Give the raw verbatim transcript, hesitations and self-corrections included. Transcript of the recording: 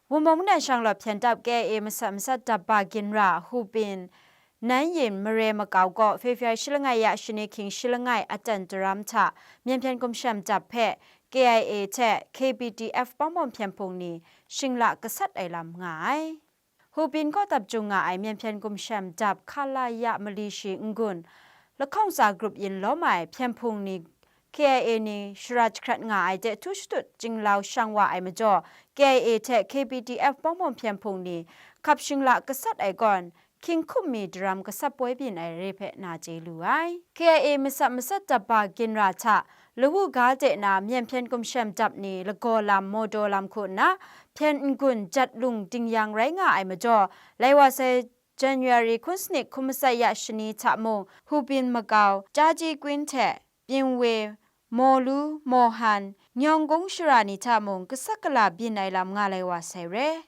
Wunpawng mungdan shanglawt hpyen dap K I A masat masat dap ba ginra Hubin Nanyin mare makau gaw February shi langai ya shani hkying shi langai aten daram hta Myen Hpyen Gumshem dap hpe K I A hte K P D F bawng bawng hpyen hpung ni shingla gasat ai lam nga ai. Hubin kaw dap jung nga ai Myen Hpyen Gumshem dap Khalaya mali shi n-gun lahkawng tsa grup yin lawm ai hpyen hpung ni K I A ni shara jahkrat nga ai de htu shatut jinglau shang wa ai majaw, K I A hte K P D F bawng bawng hpyen hpung ni hkap shingla gasat ai gawn, hkying hkum mi daram gasat poi byin ai re hpe na chye lu ai. K I A masat masat dap ba ginra hta lawu ga de na Myen Hpyen Gumshem dap ni lagaw lam, mawdaw lam hku nna, hpyen n-gun jat lung dingyang rai nga ai majaw, lai wa sai January hkun sanit hkun matsat ya shani hta mung, Hubin makau, Jaji Kwin hte Pyingwe, Mawlu, Mawhan, Nyawng Gung shara ni hta mung gasat gala byin ai lam nga lai wa sai re.